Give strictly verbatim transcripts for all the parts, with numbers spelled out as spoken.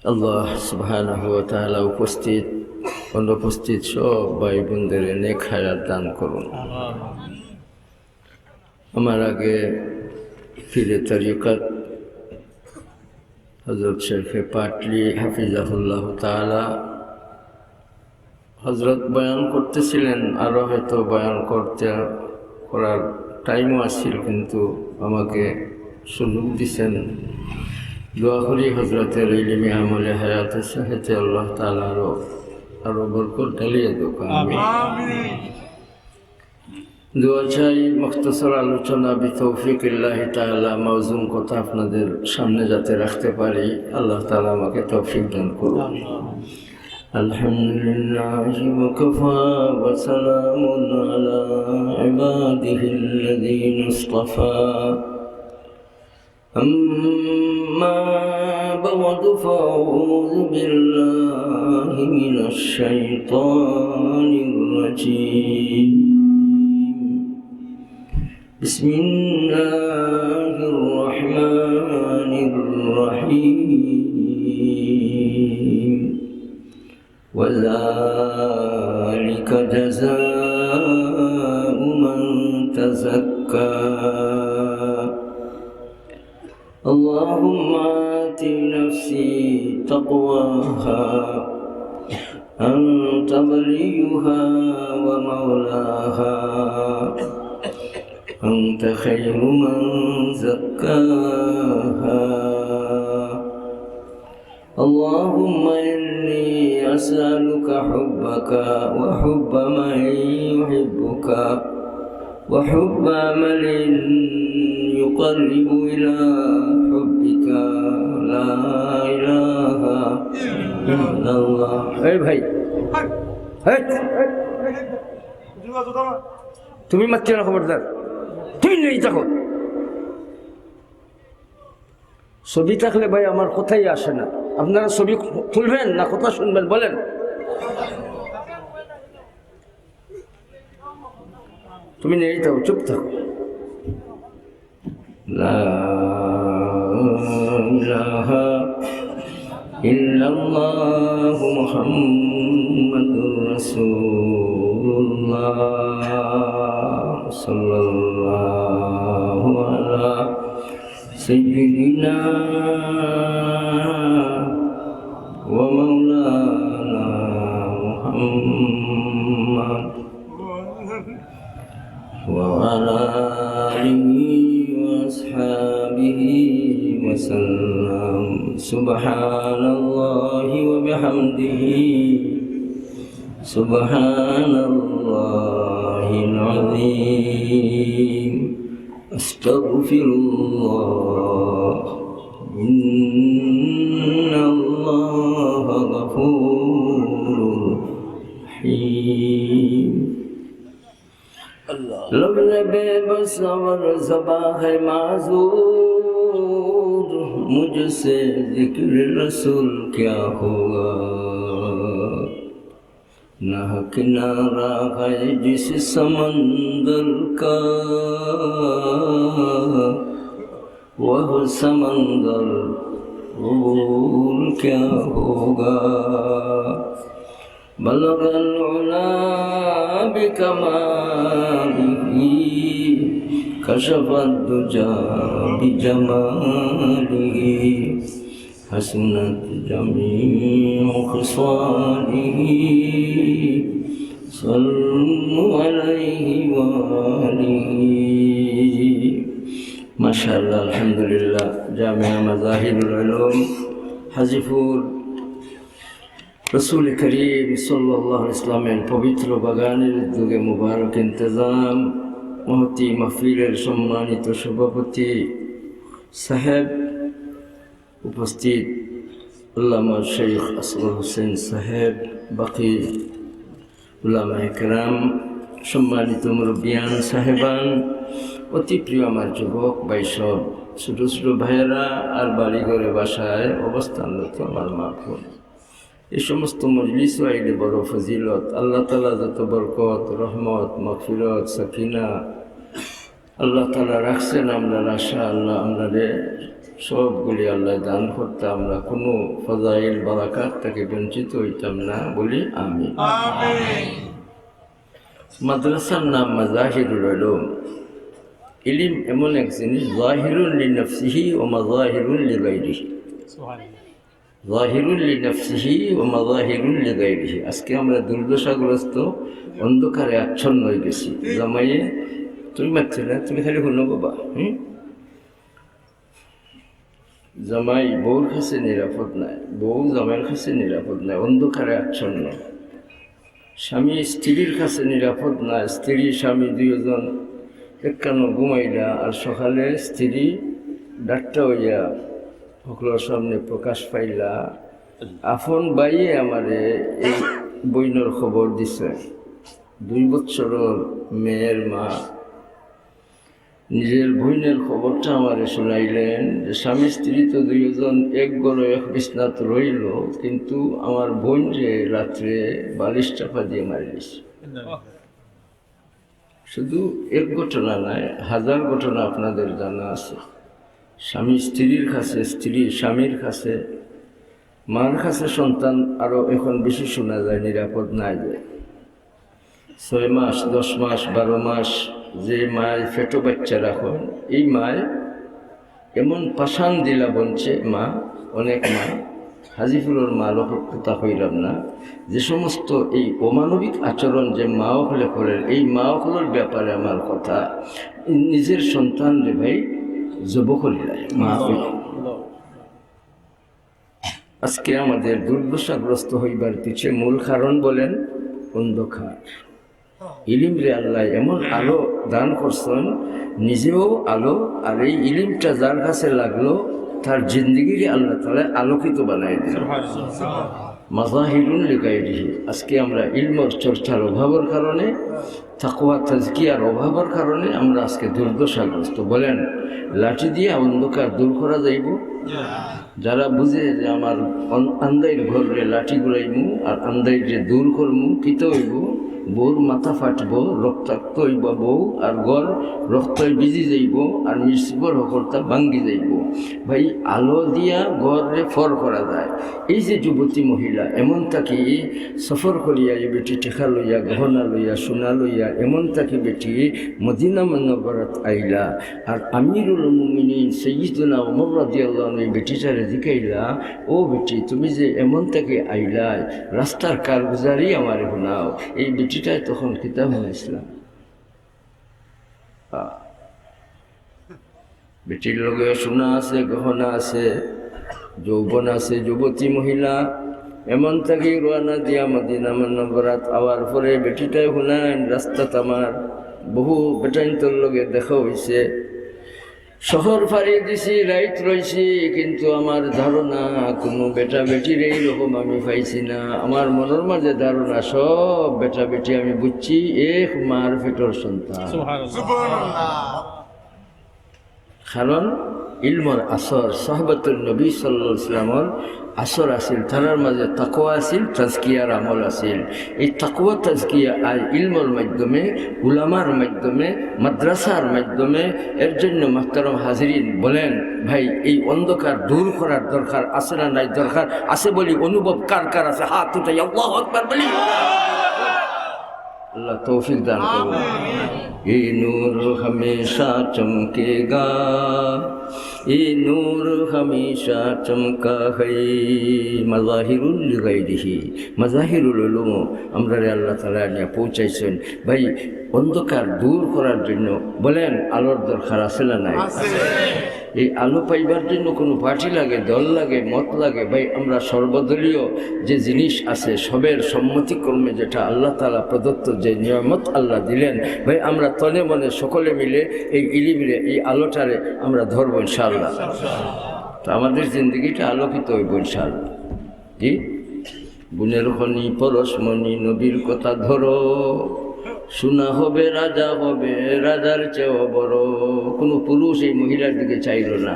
আল্লাহ সুবহানাহু ওয়া তাআলা উপস্থিত, অনুপস্থিত সব ভাই বোনদের নেক হায়াত দান করুন। আমার আগে পীরে তরিকত হযরত শেখে পাটলি হাফিজাহুল্লাহ তাআলা হযরত বয়ান করতেছিলেন, আরো হয়তো বয়ান করতে, করার টাইমও আছিল, কিন্তু আমাকে সুযোগ দিছেন। দোয়া করি হযরতের ইলমি আমলে হায়াতে সাহেতে আল্লাহ তাআলা আরো, আরো বরকত ঢালিয়ে দেউক। আমিন। দোয়া চাই, মুখতসর আলোচনা বিতৌফিকিল্লাহি তাআলা মাওজুন কথা আপনাদের সামনে যাতে রাখতে পারি, আল্লাহ তাআলা আমাকে তৌফিক দান করুন। الحمد لله وكفى وسلام على عباده الذين اصطفى. أما بعد فأعوذ بالله من الشيطان الرجيم. بسم الله الرحمن الرحيم. وذلك جزاء من تزكى. اللهم آت نفسي تقواها، أنت وليها ومولاها، أنت خير من زكاها. اللهم إني أسألك حبك وحب من يحبك وحب عمل يقرب إلى حبك. لا إله إلا الله. এই ভাই, হেই, তুমি মাতিও না, খবরদার, তুমি নেই থাকো। ছবি থাকলে ভাই আমার কথাই আসে না। আপনারা ছবি তুলবেন না কথা শুনবেন? বলেন। তুমি নেই থাকো, চুপ থাকো। لا إله إلا الله محمد رسول الله صلى الله على سيدنا ومولانا محمد وعلى آله وأصحابه وسلم. سبحان الله وبحمده. سبحان الله العظيم. أستغفر الله. إن الله غفور رحيم. لفظ بے بس اور زباں ہے معذور، مجھ سے ذکر رسول کیا ہوگا۔ نہ کنارہ ہے جس سمندر کا، وہ سمندر عبور کیا ہوگا۔ بلغ العلا بكماله، كشف الدجى بجماله، حسنت جميع خصاله، صلوا عليه وآله. মাশাআল্লাহ, আলহামদুলিল্লাহ। জামিয়া মাজাহিরুল উলুম হাজীপুর, রসুল করিম সাল্লাল্লাহু আলাইহি ওয়াসাল্লামের পবিত্র বাগানের উদ্যোগে মুবারক ইন্তেজাম, মহতী মাহফিলের সম্মানিত সভাপতি সাহেব, উপস্থিত আল্লামা শেখ আসগর হোসেন সাহেব, বাকি উলামায়ে কেরাম, সম্মানিত মুরব্বিয়ান সাহেবান, অতি প্রিয় আমার যুবক ভাই সব, ছোট ছোট ভাইয়েরা আর বাড়ি ঘরে বাসায় অবস্থানরত আমার মা বোন, এই সমস্ত মজলিসও আইলে বড় ফজিলত। আল্লাহ তাআলা যত বরকত, রহমত, মাগফিরত, সাকিনা আল্লাহ তাআলা রাখছেন আমরার আশা, আল্লাহ আমরারে সবগুলি আল্লাহ দান করতা, আমরা কোনো ফজাইল বারাকাত থাকি বঞ্চিত হইতাম না, বলি আমিন। মাদ্রাসার নাম মাজাহিরুল উলুম। ইলিম এমন এক জিনিস, জাহিরুন লিনাফসিহি ওয়া মাজাহিরুন লিগাইরিহি। জাহিরুন লিনাফসিহি ওয়া মাজাহিরুন লিগাইরিহি। আজকে আমরা দুর্দশাগ্রস্ত, অন্ধকারে আচ্ছন্ন হয়ে গেছি। জামাইয়ে, তুমি মারছো না, তুমি খালি হুনো বাবা। হুম? জামাই বউর কাছে নিরাপদ নাই, বউ জামাইর কাছে নিরাপদ নাই, অন্ধকারে আচ্ছন্ন। স্বামী স্ত্রীর কাছে নিরাপদ নাই, স্ত্রী স্বামী দুইজন একখানো ঘুমাইলা, আর সকালে স্ত্রী ডাক্তার হইয়া সকলের সামনে প্রকাশ পাইলা। আপন ভাইয়ে আমারে এই বইনর খবর দিছে, দুই বছরর মেয়ের মা নিজের বইনের খবরটা আমারে শুনাইলেন যে স্বামী স্ত্রী তো দুইজন এক ঘরে এক বিছনাত রইল, কিন্তু আমার বইনরে রাত্রে বালিশ চাপা দিয়ে মারি দিছে। শুধু এক ঘটনা নয়, হাজার ঘটনা আপনাদের জানা আছে। স্বামী স্ত্রীর কাছে, স্ত্রী স্বামীর কাছে, মার কাছে সন্তান আরো এখন বেশি শোনা যায়, নিরাপদ নাই যে। ছয় মাস, দশ মাস, বারো মাস যে মায় পেটো বাচ্চা রাখেন, এই মায় এমন পাষাণ দিলা বনছে মা, অনেক মা, হাজিপুরর মা লোক কথা কইলাম না, যে সমস্ত এই অমানবিক আচরণ যে মা অকলে করেন, এই মা অকলর ব্যাপারে আমার কথা, নিজের সন্তান রে ভাই জব করিলাই মা অকলে। আজকে আমাদের দুর্দশাগ্রস্ত হইবার পিছে মূল কারণ বলেন অন্ধকার। ইলিমরে আল্লাহ এমন আলো দান করছেন, নিজেও আলো, আর এই ইলিমটা যার কাছে লাগলো, তার জিন্দেগিরে আল্লাহ তাআলা আলোকিত বানাই দিল। মাজাহিরুন লিগাইরিহি। আজকে আমরা ইলমর চর্চার অভাবর কারণে, তাকওয়া তাজকিয়ার অভাবর কারণে আমরা আজকে দুর্দশাগ্রস্ত। বলেন, লাঠি দিয়া অন্ধকার দূর করা যাইব? যারা বুঝে যে আমার অন-, আন্দাইর ঘররে লাঠি ঘুরাইমু আর আন্দাইর যে দূর করমু, কিতা হইব? বউর মাথা ফাটব, রক্তাক্ত হইব বউ, আর ঘর রক্তই ভিজি যাইব, আর মিসিবর হকলতা ভাঙ্গি যাইব। ভাই, আলো দিয়া ঘররে ফর করা যায়। এই যে যুবতী মহিলা, এমন থাকি সফর করিয়া এই বেটি টেকা লইয়া, গহনা লইয়া, সোনা লইয়া, এমন থাকি বেটি মদিনা মুনাওয়ারাত আইলা। আর আমিরুল মুমিনিন সাইয়্যিদুনা ওমর রাদিয়াল্লাহু আনহু এই বেটিটারে জিকাইলা, "ও বেটি, তুমি যে এমন থাকি আইলায়, রাস্তার কারগুজারি আমারে হুনাও।" এই বেটিটায় তখন কিতা হুনাইছলা? আ, বেটির লগে সোনা আছে, গহনা আছে, যৌবন আছে, যুবতী মহিলা। এমন থাকি রওয়ানা দিয়া মদিনা মুনাওয়ারাত আওয়ার পরে বেটিটায় হুনাইন, রাস্তাত আমার বহু বেটাইন্তর লগে দেখা হইছে। শহর ফাড়ি দিছি, রাইত রইছি, কিন্তু আমার ধারণা কুনু বেটা বেটিরে এইরকম আমি পাইছি না। আমার মনর মাঝে ধারণা সব বেটা বেটি আমি বুঝছি এক মার পেটর সন্তান। সুবহানাল্লাহ। কারণ ইলমর আসর, সাহাবাতুন নবী সাল্লাল্লাহু আলাইহি ওয়াসাল্লামর আসর আছিল, তারার মাঝে তাকওয়া আছিল, তাজকিয়ার আমল আছিল। এই তাকওয়া তাজকিয়া আর ইলমর মাধ্যমে, উলামার মাধ্যমে, মাদ্রাসার মাধ্যমে, এর জন্য মুহতারাম হাজিরিন বলেন, ভাই, এই অন্ধকার দূর করার দরকার আছে না নাই? দরকার আছে বলি অনুভব কার কার আছে? হাত উঠাই আল্লাহু আকবার বলি। আল্লাহ তৌফিক দান করুন। ये नूर हमेशा चमकेगा, ये नूर हमेशा चमका है, मज़ाहिरुल लिगाइरिही, মাজাহিরুল উলুম আমরারে আল্লাহ তাআলা নিয়ে পৌঁছাইছেন। ভাই, অন্ধকার দূর করার জন্য বলেন, আলোর দরকার আছে না নাই? এই আলো পাইবার জন্য কোনো পার্টি লাগে, দল লাগে, মত লাগে? ভাই, আমরা সর্বদলীয় যে জিনিস আছে, সবের সম্মতিক্রমে যেটা আল্লাহ তাআলা প্রদত্ত যে নিয়ামত আল্লাহ দিলেন, ভাই, আমরা তনে মনে সকলে মিলে এই ইলিমরে, এই আলোটারে আমরা ধরবো ইনশাআল্লাহ। তো আমাদের জিন্দেগিটা আলোকিত হইব ইনশাআল্লাহ। জি, গুণের খনি পরশমণি নবীর কথা ধরো, সোনা হবে, রাজা হবে, রাজার চেয়েও বড়। কোনো পুরুষ এই মহিলার দিকে চাইল না।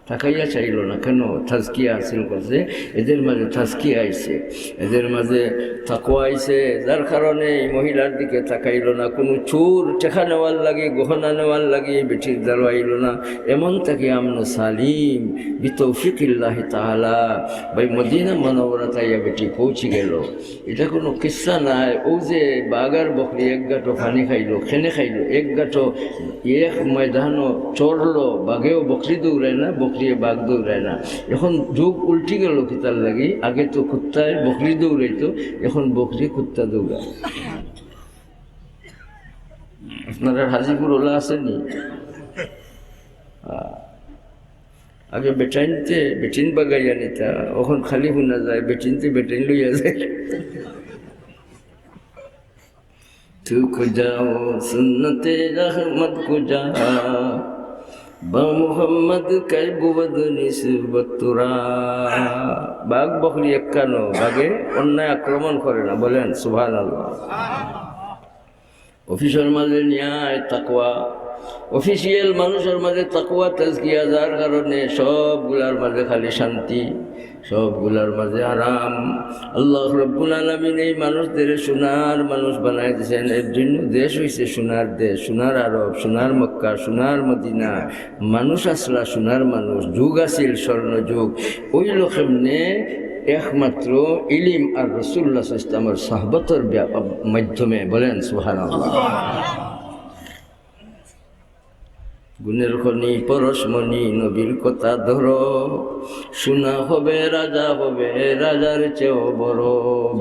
তাকাইয়া চাইল না। কেন? তাজকিয়া হাসিল করছে, এদের মাঝে তাজকিয়া আইছে, এদের মাঝে তাকওয়া আইছে, যার কারণে এই মহিলার দিকে তাকাইল না। কোনো চুর টেকা নেওয়ার লাগি, গহনা নেওয়ার লাগি এই বেটির দ্বারো আইল না। এমন থাকি আমন সালিম বিতৌফিকিল্লাহি তাআলা ভাই মদিনা মুনাওয়ারাত আইয়া বেটি পৌঁছি গেল। ইটা কোনো কিচ্ছা নায়। অউ যে বাঘ আর বকরি এক গাঁটো পানি খাইল, কেনে খাইল? এক গাঁটো এক ময়দানো চরলো, বাঘেও বকরি দৌড়ায় না, বকরিয়ে বাঘ দৌড়ায় না। এখন যুগ উল্টি গেল কিতার লাগি? আগে তো কুত্তায় বকরি দৌড়াইতো, এখন বকরি কুত্তা দৌড়ায়। আপনারার হাজিপুর ওলা আছে নি? আহ, আগে বেটাইনতে বেটিন বাগাইয়া নিতা, এখন খালি হুনা যায় বেটিনতে বেটাইন লইয়া যায়। تو کجا و سنت احمد کجا، با محمد کئی بود نسبت ترا۔ বাঘ বকরি একখানো, বাঘে অন্যায় আক্রমণ করে না, বলেন সুবহানাল্লাহ। অফিসর মাঝে ন্যায়, তাকওয়া, অফিসিয়াল মানুষর মাঝে তাকওয়া, তাজকিয়া, যার কারণে সবগুলার মাঝে খালি শান্তি, সবগুলার মাঝে আরাম। আল্লাহ রব্বুল আলামিন এই মানুষদের সোনার মানুষ বানাই দিয়েছেন। এর জন্য দেশ হইছে সোনার দেশ, সোনার আরব, সোনার মক্কা, সোনার মদিনা। মানুষ আসলা সোনার মানুষ, যুগ আছিল স্বর্ণ যুগ। ওই লোক এমনে একমাত্র ইলিম আর রাসূলুল্লাহ সাল্লাল্লাহু আলাইহি ওয়াসাল্লামের সাহবতর ব্যাপ-, মাধ্যমে। বলেন সুবহানাল্লাহ। গুণের খনি পরশমণি নবীর কথা ধরো, সোনা হবে, রাজা হবে, রাজার চেয়েও বড়।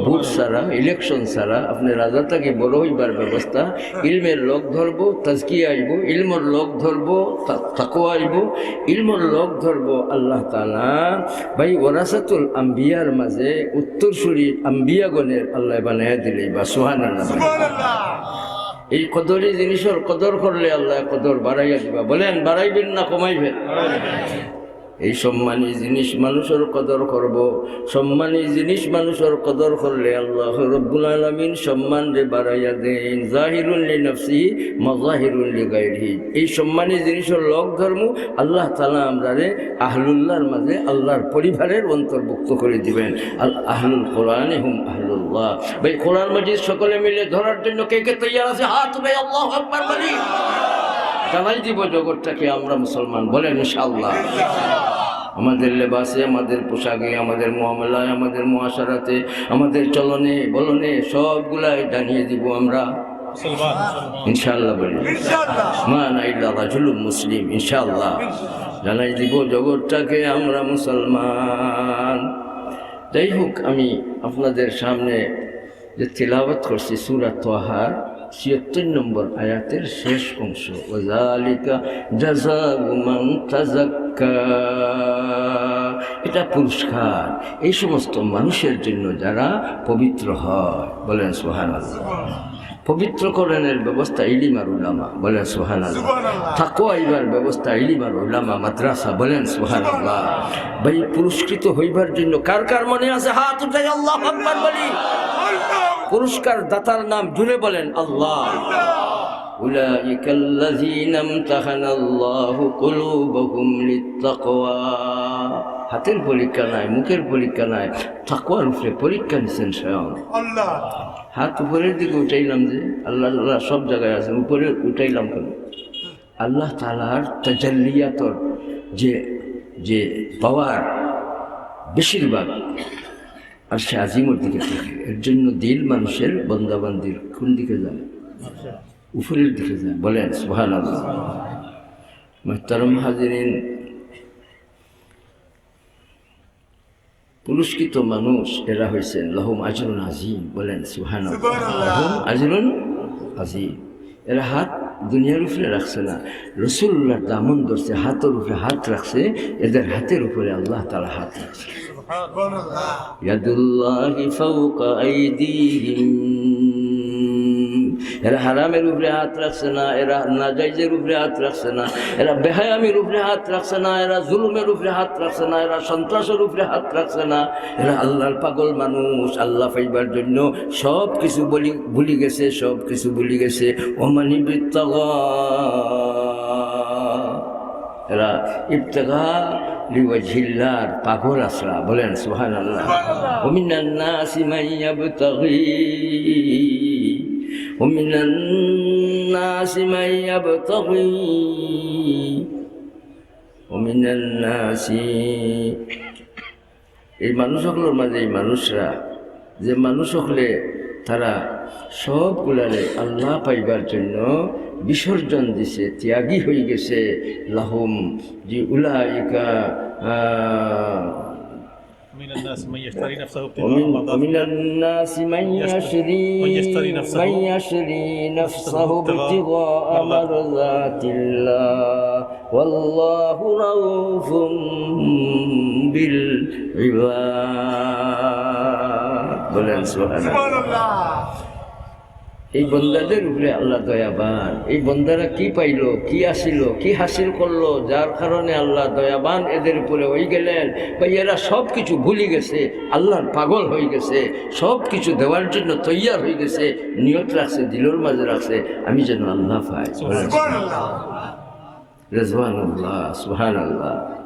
ভোট ছাড়া, ইলেকশন ছাড়া আপনি রাজা থাকি বড় হইবার ব্যবস্থা। ইলমের লোক ধরবো, তাজকিয়া আইবো, ইলমর লোক ধরবো, তা-, তাকওয়া আইবো, ইলমর লোক ধরবো। আল্লাহ তাআলা ভাই ওয়ারাসাতুল আম্বিয়ার মাঝে উত্তরসূরি আম্বিয়াগণের আল্লাহ বানাইয়া দিলে বা সুবহানাল্লাহ। এই কদরি জিনিসর কদর করলে আল্লাহ কদর বাড়াইয়া দিবা। বলেন, বাড়াইবেন না কমাইবেন? এই সম্মানী জিনিস মানুষর কদর করব, সম্মানী জিনিস মানুষর কদর করলে আল্লাহ রব্বুল আলামিন সম্মান রে বাড়াইয়া দেন। জাহিরুন লিনাফসিহি মাজাহিরুন লিগাইরিহি। এই সম্মানী জিনিসর লোক ধর্ম আল্লাহ তাআলা আমরারে আহলুল্লাহর মাঝে আল্লাহর পরিবারের অন্তর্ভুক্ত করে দিবেন। আল আহলুল কোরআন হুম আহলুল্লাহ। ভাই, কোরআন মাজিদ সকলে মিলে ধরার জন্য কে কে তৈয়ার আছে? হাত উঠাই আল্লাহু আকবার বলি। জানাই দিব জগৎটাকে আমরা মুসলমান। বলেন ইনশাআল্লাহ। আমাদের লেবাসে, আমাদের পোশাকে, আমাদের মুআমালায়, আমাদের মুআশারাতে, আমাদের চলনে বলনে সবগুলাই জানিয়ে দিব আমরা ইনশাআল্লাহ বলি। ইনশাআল্লাহ। মা আনা ইল্লা রাজুলুম মুসলিম। ইনশাআল্লাহ জানাই দিব জগৎটাকে আমরা মুসলমান। যাই হোক, আমি আপনাদের সামনে যে তিলাওয়াত করছি সূরা তাহার ছিয়াত্তর নম্বর আয়াতের শেষ অংশ, "ওয়াযালিকা জাযাউ মান তাযাক্কা।" এটা পুরস্কার এই সমস্ত মানুষের জন্য যারা পবিত্র হয়। বলেন সুবহানাল্লাহ। পবিত্রকরণের ব্যবস্থা ইলিম আর উলামা। বলেন সুবহানাল্লাহ। সুবহানাল্লাহ। তাকওয়া আইবার ব্যবস্থা ইলিম আর উলামা, মাদ্রাসা। বলেন সুবহানাল্লাহ। ভাই, পুরস্কৃত হইবার জন্য কার কার মনে আছে হাত উঠাই আল্লাহু আকবার বলি। পুরস্কার দাতার নাম জুড়ে বলেন আল্লাহ। উলাইকাল্লাযীনা ইমতাহানাল্লাহু কুলুবাহুম লিত্তাকওয়া। হাতের পরীক্ষা নাই, মুখের পরীক্ষা নাই, তাকওয়ার উপরে পরীক্ষা নিছেন স্বয়ং আল্লাহ। হাত উপরের দিকে উঠাইলাম যে আল্লাহ, আল্লাহ সব জায়গায় আছেন, উপরে উঠাইলাম কেন? আল্লাহ তাআলার তাজাল্লিয়াতর যে, যে পাওয়ার বেশিরভাগ আরশে আজিমর দিকে থাকে। এর জন্য দিল মানুষের বন্দাবান্দির কোন দিকে যায়? উপরের দিকে যায়। বলেন সুবহানাল্লাহ। মুহতারাম হাজিরিন, পুরস্কৃত মানুষ এরা হইছেন লাহুম আজরুন আজিম। বলেন সুবহানাল্লাহ। সুবহানাল্লাহ। লাহুম আজরুন আজিম। এরা হাত দুনিয়ার উপরে রাখছে না, রাসূলুল্লাহর দামন ধরছে, হাতর উপরে হাত রাখছে, এদের হাতের উপরে আল্লাহ তাআলা হাত রাখছে। সুবহানাল্লাহ। ইয়াদুল্লাহি ফাওকা আইদিহিম। এরা হারামের উপরে হাত রাখছে না, এরা নাজাইজের উপরে হাত রাখছে না, এরা বেহায়ামির উপরে হাত রাখছে না, এরা জুলুমের উপরে হাত রাখছে না, এরা সন্ত্রাসের উপরে হাত রাখছে না। এরা আল্লাহর পাগল মানুষ, আল্লাহ পাইবার জন্য সব কিছু বলি, ভুলি গেছে, সব কিছু ভুলি গেছে। ওমান ইবতাগা, এরা ইবতাগা লিওয়াজহিল্লাহর পাগল আছলা, বলেন সুবহানাল্লাহ। সুবহানাল্লাহ। ومن الناس من يبتغي ومن الناس من يبتغي ومن الناس এই মানুষ অকলর মাঝে এই মানুষরা, যে মানুষ অকলে তারা সবগুলারে আল্লাহ পাইবার জন্য বিসর্জন দিছে, ত্যাগী হয়ে গেছে। লাহুম, যে উলাইকা, আহ, ومن الناس من يشتري نفسه ابتغاء ومن, مرضات ومن الله. الناس من يشتري, يشتري نفسه, من يشتري نفسه ابتغاء مرضات الله والله رءوف بالعباد. বলেন সুবহানাল্লাহ। সুবহানাল্লাহ। এই বন্দাদের উপরে আল্লাহ দয়াবান। এই বন্দারা কি পাইলো, কি আসিল, কি হাসিল করলো, যার কারণে আল্লাহ দয়াবান এদের উপরে হয়ে গেলেন। ভাই, এরা সব কিছু ভুলি গেছে, আল্লাহর পাগল হয়ে গেছে, সব কিছু দেওয়ার জন্য তৈয়ার হয়ে গেছে, নিয়ত রাখছে, দিলর মাঝে রাখছে, আমি যেন আল্লাহ পাই। সুবহানাল্লাহ। রেজওয়ানুল্লাহ, সুবহানাল্লাহ।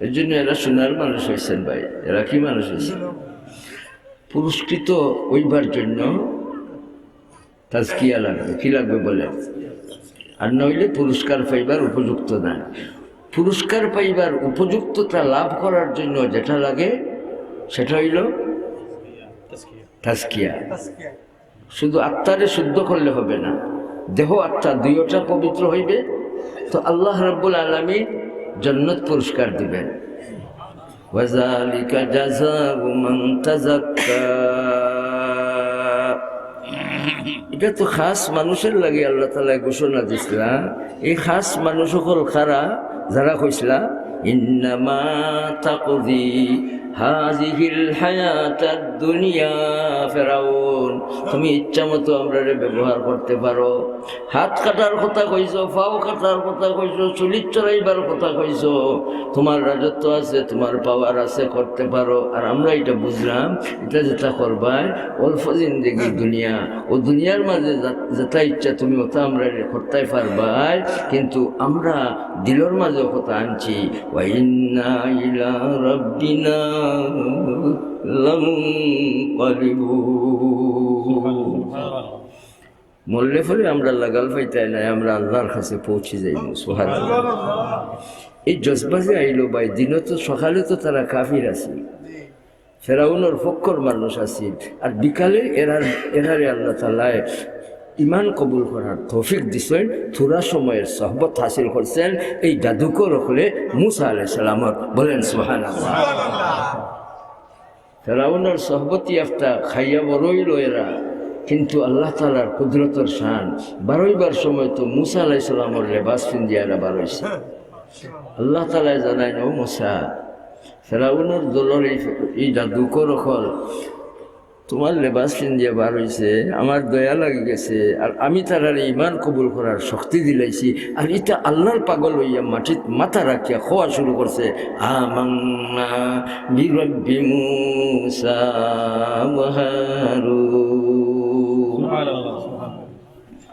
এর জন্য এরা সোনার মানুষ হয়েছেন ভাই। এরা কি মানুষ হয়েছেন? পুরস্কৃত হইবার জন্য তাজকিয়া লাগবে। কি লাগবে বলেন? আর নইলে পুরস্কার পাইবার উপযুক্ত না। পুরস্কার পাইবার উপযুক্ততা লাভ করার জন্য যেটা লাগে, সেটা হইল তাজকিয়া। শুধু আত্মারে শুদ্ধ করলে হবে না, দেহ আত্মা দুইটা পবিত্র হইবে, তো আল্লাহ রাব্বুল আলামিন জন্নত পুরস্কার দিবেন। ওয়াযালিকা জাযাউ মান তাযাক্কা। এটা তো খাস মানুষের লাগি আল্লাহ তাআলা ঘোষণা দিছলা। এই খাস মানুষ অকল কারা? যারা কইছলা, ইন্নামা তাকদি হাযিহিল হায়াতাদ দুনিয়া। ফেরাউন, তুমি ইচ্ছা মতো আমরারে ব্যবহার করতে পারো। হাত কাটার কথা কইছো, পাও কাটার কথা কইছো, চুলি চড়াইবার কথা কইছো, তোমার রাজত্ব আছে, তোমার পাওয়ার আছে, করতে পারো। আর আমরা এটা বুঝলাম, এটা যেটা করবায় অল্প জিন্দেগি দুনিয়া, ও দুনিয়ার মাঝে যা-, যেটা ইচ্ছা তুমি ওটা আমরা করতে পারবায়, কিন্তু আমরা দিলর মাঝে কথা আনছি, ওয়া ইন্না ইলা রাব্বিনা লামুনকালিবুন। মরলে পরে আমরা লাগাল পাইতাই নাই, আমরা আল্লাহর কাছে পৌঁছে যাইব। সুবহানাল্লাহ। এই জজবা যে আইলো ভাই, দিনে তো, সকালে তো তারা কাফির আছিল, ফেরাউনর পক্ষর মানুষ আছিল, আর বিকালে এরার, এরারে আল্লাহ তাআলায় ইমান কবুল করার তৌফিক দিছেন, থুড়া সময়ের সহবত হাসিল করছেন এই জাদুকর অকলে মুসা আলাইহিস সালামর। বলেন সুবহানাল্লাহ। ফেরাউনর সহবত ইয়াফতা, খাইয়া বড় অইলো এরা, কিন্তু আল্লাহ তাআলার কুদরতর শান, বারইবার সময় তো মুসা আলাইহিস সালামর লেবাস পিন্দিয়া এরা বারইছে। আল্লাহ তাআলায় জানাইন, "ও মুসা, ফেরাউনর দলর এই, এই জাদুকর অকল তোমার লেবাস পিন্দিয়া বারইছে, আমার দয়া লাগি গেছে, আর আমি তারারে ইমান কবুল করার শক্তি দিলাইছি।" আর ইটা আল্লাহর পাগল অইয়া মাটিত মাথা রাখিয়া কওয়া শুরু করছে, "আমান্না বিরাব্বি মুসা ওয়া হারুন।"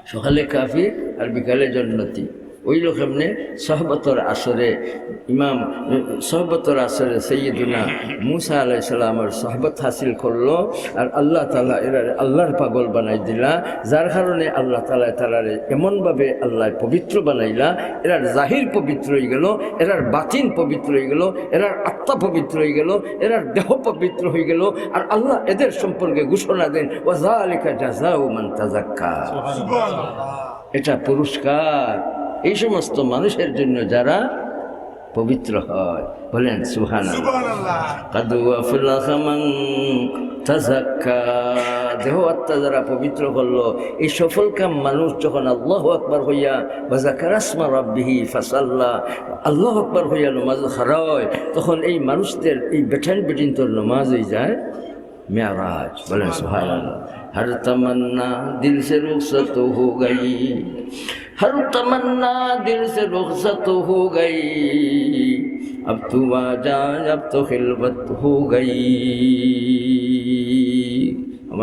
সকালে কাফির আর বিকালে জন্নতি। অইলো কেমনে? সহবতর আসরে ইমাম, সহবতর আসরে সৈয়দুনা মুসা আলাইহিস সালামর সহবত হাসিল করলো, আর আল্লাহ তাআলা এরারে আল্লাহর পাগল বানাই দিলা, যার কারণে আল্লাহ তাআলা তারারে এমনভাবে আল্লাহ পবিত্র বানাইলা, এরার জাহির পবিত্র হয়ে গেল, এরার বাতিন পবিত্র হয়ে গেল, এরার আত্মা পবিত্র হয়ে গেল, এরার দেহ পবিত্র হয়ে গেল। আর আল্লাহ এদের সম্পর্কে ঘোষণা দেন, "ওয়াযালিকা জাযাউ মান তাযাক্কা।" সুবহানাল্লাহ। এটা পুরস্কার এই সমস্ত মানুষের জন্য যারা পবিত্র হয়। বলেন সুবহানাল্লাহ। সুবহানাল্লাহ। কাদ আফলাহা মান তাযাক্কা। দেহ আত্মা যারা পবিত্র করলো, এই সফলকাম মানুষ যখন আল্লাহু আকবার হইয়া ওয়া যাকারা ইসমা রাব্বিহি ফাসাল্লা, আল্লাহু আকবার হইয়া নমাজ খাড়ায়, তখন এই মানুষদের এই বেটাইন বেটিন্তর নমাজ হয়ে যায় মেরাজ। বলেন সুবহানাল্লাহ। হর তমন্না দিল সে রুখসত হো গই, হর তমন্না দিল সে রুখসত হো গই, আব তু আ জা, আব তো খিলবত হো গই।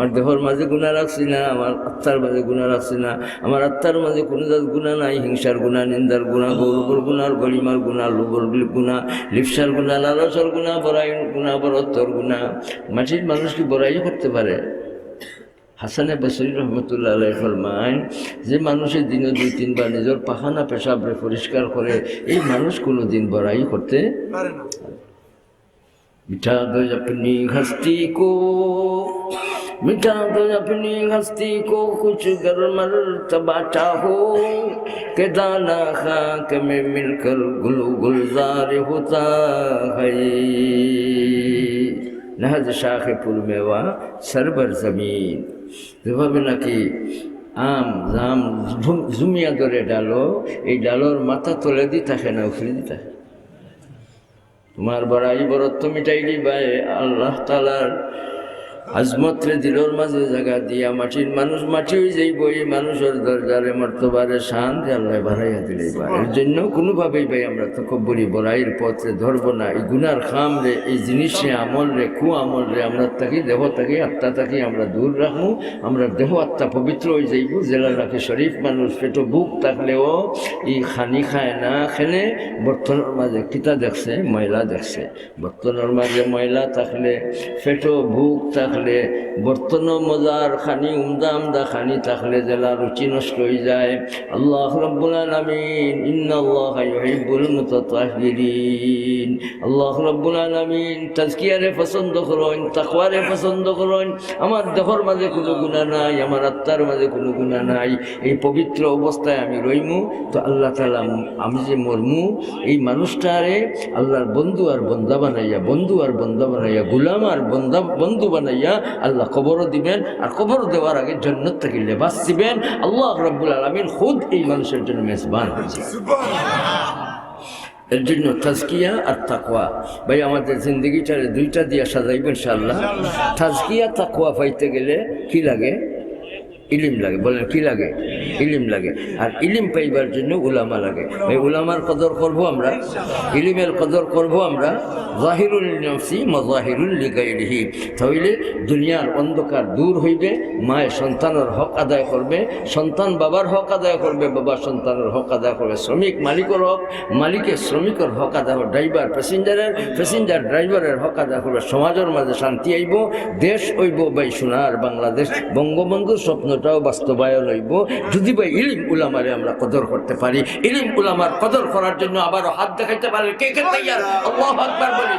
আমার দেহর মাঝে গুনাহ রাখছি না, আমার আত্মার মাঝে গুনাহ রাখছি না। আমার আত্মার মাঝে কুনু জাত গুনাহ নাই, হিংসার গুনাহ, নিন্দার গুনাহ, গৌরবর গুনাহ, গরিমার গুনাহ, লোভর গুনাহ, লিপ্সার গুনাহ, লালসর গুনাহ, বড়াইর গুনাহ, বড়ত্বর গুনাহ। মাটির মানুষ কি বড়াই করতে পারে? হাসানে বসরি রহমতুল্লাহ আলাইহি ফরমাইন, যে মানুষে দিনো দুই তিনবার নিজর পাখানা পেশাবরে পরিষ্কার করে, এই মানুষ কুনুদিন বড়াই করতে পারে না। مٹا دو اپنی ہستی کو، مٹا دو اپنی ہستی کو، کچھ گر مرتبہ چاہو، کہ دانا خاک میں مل کر گل و گلزار ہوتا ہے۔ نہ ز شاخ پر میوہ سر بر زمین، যেভাবে নাকি আম জাম জুম-, জুমিয়া ধরে ডালো, এই ডালর মাথা তলেদি থাকে না, উপরেদি থাকে। তোমার বড়াই বড়ত্ব মিটাই দিবায় আল্লাহ তাআলার আজমতরে দিলর মাঝে জাগা দিয়া। মাটির মানুষ মাটি অই যাইবো, এই মানুষর দরজারে মর্তবারে শানরে আল্লায় বাড়াইয়া দিলাইবা। এর জন্য কুনুভাবেই ভাই আমরা তকব্বুরি বড়াইর পথরে ধরবো না। এই গুনার কামরে, এই জিনিসরে, আমলরে, কু আমলরে আমরা থাকি, দেহ থাকি, আত্মা থাকি আমরা দূর রাখমু। আমরা দেহ আত্মা পবিত্র অই যাইবো। যেলা নাকি শরীফ মানুষ পেটো ভুক থাকলেও ই খানি খায় না, খেলে বর্তনর মাঝে কিতা দেখছে? ময়লা দেখছে। বর্তনর মাঝে ময়লা থাকলে, পেটো ভুক থাকলে, বর্তনো মজার খানি, উমদা আমদা খানি থাকলে যেলা রুচি নষ্ট অই যায়। আল্লাহ রাব্বুল আলামিন, ইন্নাল্লাহা ইউহিব্বুল মুতাতাহহিরিন। আল্লাহ রাব্বুল আলামিন তাজকিয়ারে পছন্দ করইন, তাকওয়ারে পছন্দ করইন। আমার দেহর মাঝে কুনু গুনাহ নাই, আমার আত্মার মাঝে কুনু গুনাহ নাই, এই পবিত্র অবস্থায় আমি রইমু। তো আল্লাহ তাআলা, আমি যে মরমু, এই মানুষটারে আল্লাহর বন্ধু আর বন্দা বানাইয়া, বন্ধু আর বন্দা বানাইয়া, গুলাম আর বন্দা, বন্ধু বানাইয়া আল্লাহ কবরও দিবেন। আর কবর দেওয়ার আগে জান্নাত থাকি লেবাস দিবেন। আল্লাহ রাব্বুল আলামিন খুদ এই মানুষের জন্য মেজবান হয়েছে। এর জন্য তাজকিয়া আর তাকওয়া। ভাই, আমাদের জিন্দেগিটারে দুইটা দিয়া সাজাইবো ইনশাআল্লাহ। তাজকিয়া, তাকওয়া পাইতে গেলে কি লাগে? ইলিম লাগে। বলেন, কি লাগে? ইলিম লাগে। আর ইলিম পাইবার জন্য উলামা লাগে। ভাই, উলামার কদর করবো আমরা, ইলিমের কদর করবো আমরা। জাহিরুন লিনাফসি মাজাহিরুন লিগাইরিহি। তাহলে দুনিয়ার অন্ধকার দূর হইবে, মায়ে সন্তানের হক আদায় করবে, সন্তান বাবার হক আদায় করবে, বাবা সন্তানের হক আদায় করবে, শ্রমিক মালিকের হক, মালিকে শ্রমিকের হক আদায় করবে, ড্রাইভার প্যাসেঞ্জারের, প্যাসেঞ্জার ড্রাইভারের হক আদায় করবে, সমাজের মাঝে শান্তি আইবো, দেশ অইবো ভাই সোনার বাংলাদেশ, বঙ্গবন্ধুর স্বপ্নটাও বাস্তবায়ন অইবো। যদি ভাই ইলিম উলামারে আমরা কদর করতে পারি, ইলিম উলামার কদর করার জন্য আবারও হাত দেখাইতে পারেন কে কে তৈয়ার? আল্লাহু আকবার বলি।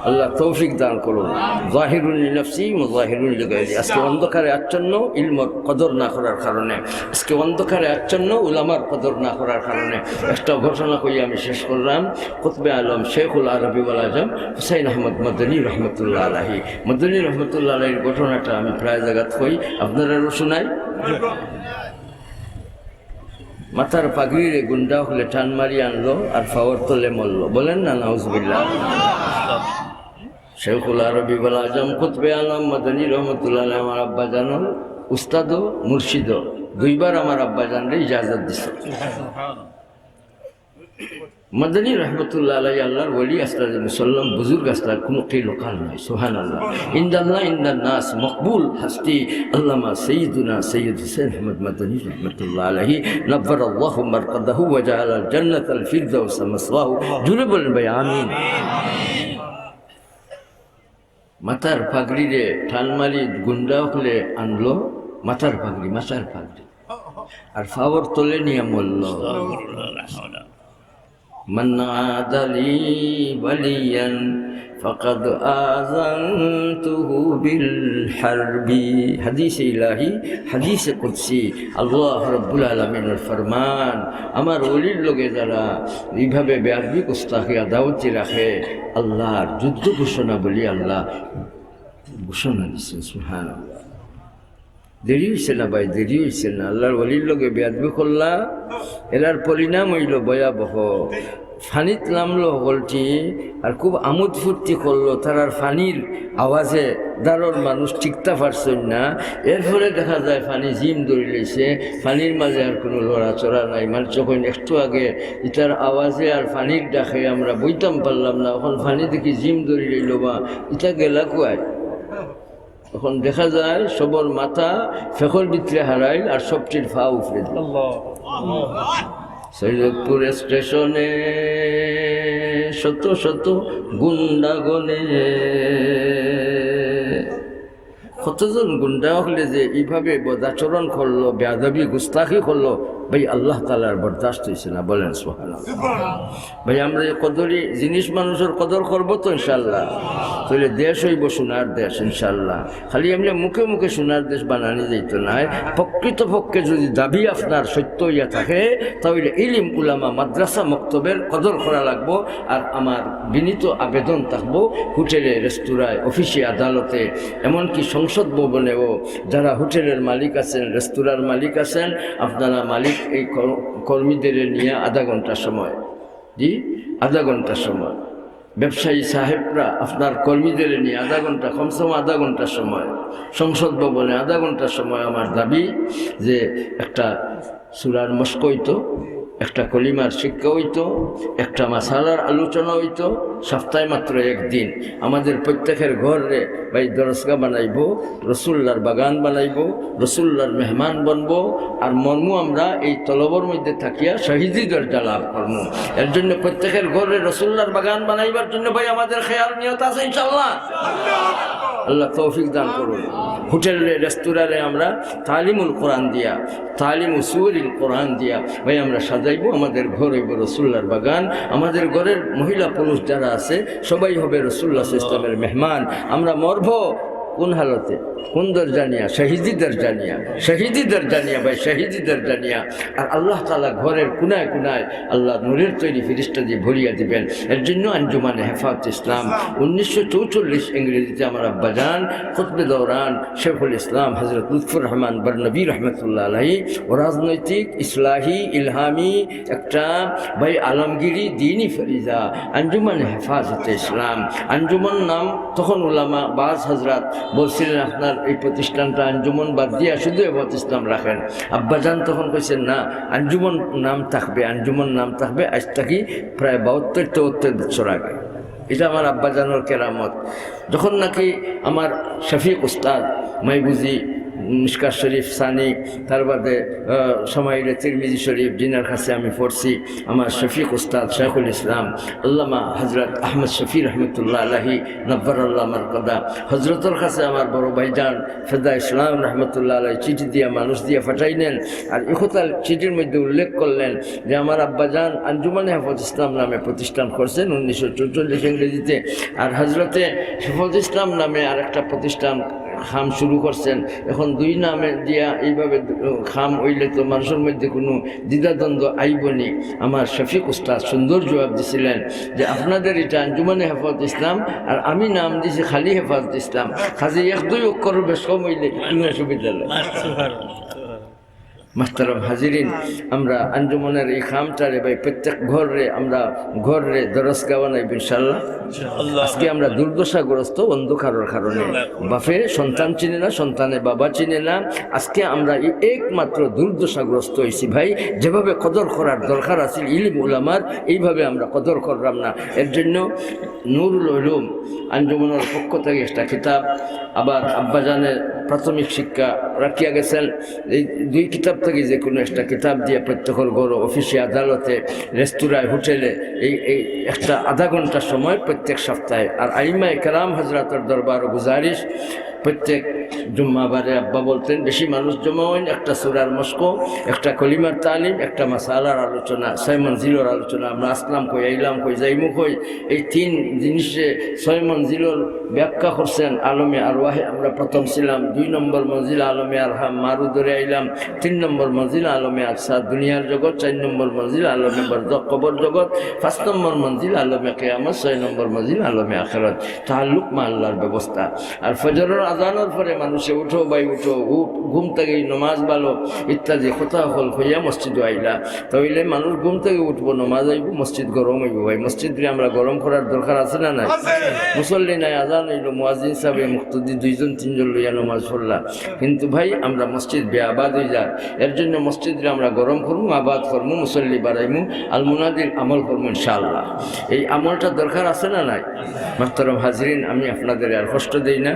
আল্লাহ তৌফিক দান করুন। জাহিরুন লিনাফসি মুজাহিরুন লিগাইরি। আজকে অন্ধকারে আচ্ছন্ন ইলমর কদর না করার কারণে, আজকে অন্ধকারে আচ্ছন্ন উলামার কদর না করার কারণে একটা ঘটনা কই আমি শেষ করলাম। কুতবে আলম শেখুল আরবি ওয়াল আজম হুসাইন আহমদ মদনী রহমতুল্লাহ আলাইহি, মদনী রহমতুল্লাহ আলাইহির ঘটনাটা আমি প্রায় জাগাত কই, আপনারারও শুনাই। মাথার পাগড়িরে গুন্ডা অকলে টান মারি আনলো আর পাওর তলে মরলো। বলেন না নাউজুবিল্লাহ। শেখুল আরবি ওয়াল আজম কুতবে আলম মদনী রহমতুল্লাহ আলাইহি আমার আব্বাজান অকল উস্তাদও মুর্শিদও, দুইবার আমার আব্বাজানরে ইজাজত দিছে। মদনী রহমতুল্লাহ আলাইহি আল্লাহর ওলি আসলা, মুসল্লাম বুজুর্গ আসলা, কোনো কিল কাল নাই। সুবহানাল্লাহ। ইনদাল্লাহ ইনদান নাস মকবুল হস্তি আল্লামা সৈয়দুনা সৈয়দ হুসেন আহমদ মদনী রহমতুল্লাহ আলাইহি, নব্বরাল্লাহু মারকাদাহু ওয়া জাআলাল জান্নাতাল ফিরদাউসা মাসওয়াহু। জুরে বলেন ভাই, আমিন। মাথার পাগড়িরে টান মারি গুন্ডা অকলে আনলো, মাথার পাগড়ি, মাথার পাগড়ি, আর পাওর তলে নিয়া মরলো। من عادى لي وليا فقد آذنته بالحرب। হাদিসে ইলাহি, হাদিসে কুদসি, আল্লাহ রাব্বুল আলামিনের ফরমান, আমার ওলির লগে যারা এইভাবে বেয়াদবি গুস্তাখি আদাওয়াতি রাখে, আল্লাহর যুদ্ধ ঘোষণা বলি আল্লাহ ঘোষণা দিছে। সুবহানাল্লাহ। দেরি হইছে না ভাই, দেরি হইছে না। আল্লাহর ওলির লগে বেয়াদবি করলা, এরার পরিণাম অইলো ভয়াবহ। ফানিত নামলো হকলটি, আর খুব আমোদ ফুর্তি করলো, তারার ফানির আওয়াজে দারর মানুষ টিকতা পারছইন না। এরপরে দেখা যায় ফানি জিম ধরি লইছে, ফানির মাঝে আর কুনু লড়াচড়া নাই। মানুষ যখন একটু আগে ইতার আওয়াজে আর ফানির ডাকে আমরা বইতাম পারলাম না, অখন ফানি দেখি জিম ধরি লইল বা ইতা গেলা কুয়ায়। অখন দেখা যায় সবর মাথা ফেকর ভিতরে হারাইল আর সবটির ফা উপরে দিল। সৈয়দপুর স্টেশনে শত শত গুন্ডাগণে, কতজন গুন্ডা হকলে যে এইভাবে বদাচরণ করলো, বেয়াদবি গুস্তাখি করলো, ভাই, আল্লাহ তাআলার বরদাস্ত হইছে না। বলেন সুবহানাল্লাহ। ভাই, আমরা এই কদরি জিনিস মানুষর কদর করবো তো ইনশাআল্লাহ? তাইলে দেশ হইব সোনার দেশ ইনশাআল্লাহ। খালি এমনি মুখে মুখে সোনার দেশ বানানি যাইতো নায়। প্রকৃতপক্ষে যদি দাবি আপনার সত্য হইয়া থাকে, তাহলে ইলিম, উলামা, মাদ্রাসা, মক্তবের কদর করা লাগবো। আর আমার বিনীত আবেদন থাকবো, হোটেলে, রেস্তোরাঁয়, অফিসে, আদালতে, এমনকি সংসদ ভবনেও যারা হোটেলের মালিক আছেন, রেস্তোরাঁর মালিক আছেন, আপনারা মালিক এই কর-, কর্মীদের নিয়ে আধা ঘন্টা সময়, জি, আধা ঘন্টা সময়, ব্যবসায়ী সাহেবরা আপনার কর্মীদের নিয়ে আধা ঘন্টা, কমসে কম আধা ঘন্টা সময়, সংসদ ভবনে আধা ঘন্টা সময়। আমার দাবি যে একটা সুরার মশক হইতো, একটা কলিমার শিক্ষা হইতো, একটা মাসালার আলোচনা হইতো, সপ্তাহে মাত্র একদিন। আমাদের প্রত্যেকের ঘররে ভাই দরসগা বানাইবো, রসুল্লার বাগান বানাইবো, রসুল্লার মেহমান বনবো। আর মরমু আমরা এই তলবর মধ্যে থাকিয়া শহীদি দরজা লাভ করমু। এর জন্য প্রত্যেকের ঘরে রসুল্লার বাগান বানাইবার জন্য ভাই আমাদের খেয়াল নিয়ত আছে ইনশাআল্লাহ। আল্লাহ তৌফিক দান করুন। হোটেলে, রেস্তোরাঁরে আমরা তালিমুল কোরআন দিয়া, তালিমু সুরিল কোরআন দিয়া ভাই আমরা সাজাইবো। আমাদের ঘর হইব রসুল্লার বাগান। আমাদের ঘরের মহিলা পুরুষ যারা আছে, সবাই হবে রসুল্লাহ ইসলামের মেহমান। আমরা মরবো কোন হালতে? কোন দরজা নিয়া? শহীদি দরজা নিয়া। শহীদি দরজা নিয়া ভাই, শহীদি দরজা নিয়া। আর আল্লাহ তাআলা ঘরের কুনায় কুনায় আল্লাহ নূরের তৈরি ফিরিস্তা দিয়ে ভরিয়া দিবেন। এর জন্য আঞ্জুমানে হেফাজত ইসলাম উনিশশো চৌচল্লিশ ইংরেজিতে আমার আব্বাজান কুতবে দৌরান শেখুল ইসলাম হযরত লুৎফুর রহমান বারনবী রহমতুল্লাহ আলাইহি অরাজনৈতিক, ইসলাহি, ইলহামি একটা ভাই আলমগিরি দিনি ফরিজা আঞ্জুমানে হেফাজতে ইসলাম। আঞ্জুমান নাম তখন উলামা বাজ হযরত বলছিলেন, আপনার এই প্রতিষ্ঠানটা আঞ্জুমান বাদ দিয়া শুধু হেফাজত ইসলাম রাখেন। আব্বাজান তখন কইছেন, "না, আঞ্জুমান নাম থাকবে, আঞ্জুমান নাম থাকবে।" আজ থাকি প্রায় বাহাত্তর তেহাত্তর বছর আগে। এটা আমার আব্বাজানর কেরামত। যখন নাকি আমার শফিক উস্তাদ, মাইবুজি, মিশকাত শরীফ সানি, তার বাদে, আহ, শামাইলে তিরমিজি শরীফ, জিনার কাছে আমি পড়ছি, আমার শফিক উস্তাদ শেখুল ইসলাম আল্লামা হযরত আহমদ শফি রহমতুল্লাহ আলাইহি নব্বরাল্লাহ মারকাদা হযরতর কাছে আমার বড় ভাইজান ফেদা ইসলাম রহমতুল্লাহ আলাইহি চিঠি দিয়া, মানুষ দিয়া পাঠাইলেন। আর এই কথা চিঠির মধ্যে উল্লেখ করলেন যে আমার আব্বাজান আঞ্জুমানে হেফাজত ইসলাম নামে প্রতিষ্ঠান করছেন উনিশশো চৌচল্লিশ ইংরেজিতে, আর হযরতে হেফাজত ইসলাম নামে আর একটা প্রতিষ্ঠান কাম শুরু করছেন। এখন দুই নামে দিয়া এইভাবে কাম হইলে তো মানুষের মধ্যে কোনো দ্বিধাদ্বন্দ্ব আইবনি। আমার শফিক উস্তাদ সুন্দর জবাব দিছিলেন যে আপনাদের এটা আঞ্জুমানে হেফাজত ইসলাম, আর আমি নাম দিছি খালি হেফাজত ইসলাম। কাজে এক দুই অক্ষর বেশ কম হইলে কোনো অসুবিধা নেই। মাহতারাম হাজিরিন, আমরা আঞ্জুমানের এই কামটারে ভাই প্রত্যেক ঘররে আমরা ঘররে দরসগা বানাইব ইনশাআল্লাহ। আজকে আমরা দুর্দশাগ্রস্ত অন্ধকারের কারণে, বাপে সন্তান চিনে না, সন্তানে বাবা চিনে না। আজকে আমরা এই একমাত্র দুর্দশাগ্রস্ত হইছি ভাই, যেভাবে কদর করার দরকার আছে ইলিম উলামার, এইভাবে আমরা কদর করলাম না। এর জন্য নুরুল উলুম আঞ্জুমানের পক্ষ থেকে একটা কিতাব, আবার আব্বাজানের প্রাথমিক শিক্ষা রাখিয়া গেছেন। এই দুই কিতাব থেকে যে কোনো একটা কিতাব দিয়ে প্রত্যেকের ঘর, অফিসে, আদালতে, রেস্তোরাঁয়, হোটেলে এই, এই একটা আধা ঘন্টা সময় প্রত্যেক সপ্তাহে। আর আইম্মায়ে কেরাম হযরতর দরবার গুজারিশ, প্রত্যেক জুম্মাবারে আব্বা বলতেন, বেশি মানুষ জমা হইন, একটা সুরার মশক, একটা কলিমার তালিম, একটা মাসালার আলোচনা, ছয় মঞ্জিলর আলোচনা। আমরা আসলাম কই, আইলাম কই, যাইমু কই, এই তিন জিনিসে ছয় মঞ্জিলর ব্যাখ্যা করছেন আলমে আরওয়াহে। আমরা প্রথম ছিলাম, দুই নম্বর মঞ্জিল আলমে আরহাম, মারু ধরে আইলাম, তিন নম্বর মঞ্জিল আলমে আরশাদ, দুনিয়ার জগৎ, চার নম্বর মঞ্জিল আলমে বরজখ, কবর জগৎ, পাঁচ নম্বর মঞ্জিল আলমে কিয়ামত, ছয় নম্বর মঞ্জিল আলমে আখেরাত। তাআল্লুক মা আল্লাহর ব্যবস্থা। আর ফজরের আজানর পরে মানুষে উঠো ভাই উঠো, উঠ, ঘুম থাকি নমাজ ভালো ইত্যাদি কথা হকল কইয়া মসজিদো আইলা, তাইলে মানুষ ঘুম থাকি উঠবো, নমাজ আইবো, মসজিদ গরম অইবো ভাই। মসজিদরে আমরা গরম করার দরকার আছে না নাই? মুসল্লি নাই, আজান অইলো, মুয়াজ্জিন সাহেবে মুক্তাদি দুইজন তিনজন লইয়া নমাজ পড়লা, কিন্তু ভাই আমরা মসজিদ বেআবাদ অই যার। এর জন্য মসজিদরে আমরা গরম করমু, আবাদ করমু, মুসল্লি বাড়াইমু, আল মুনাদির আমল করমু ইনশাআল্লাহ। এই আমলটা দরকার আছে না নাই? মাহতারাম হাজিরিন, আমি আপনাদের আর কষ্ট দেই না।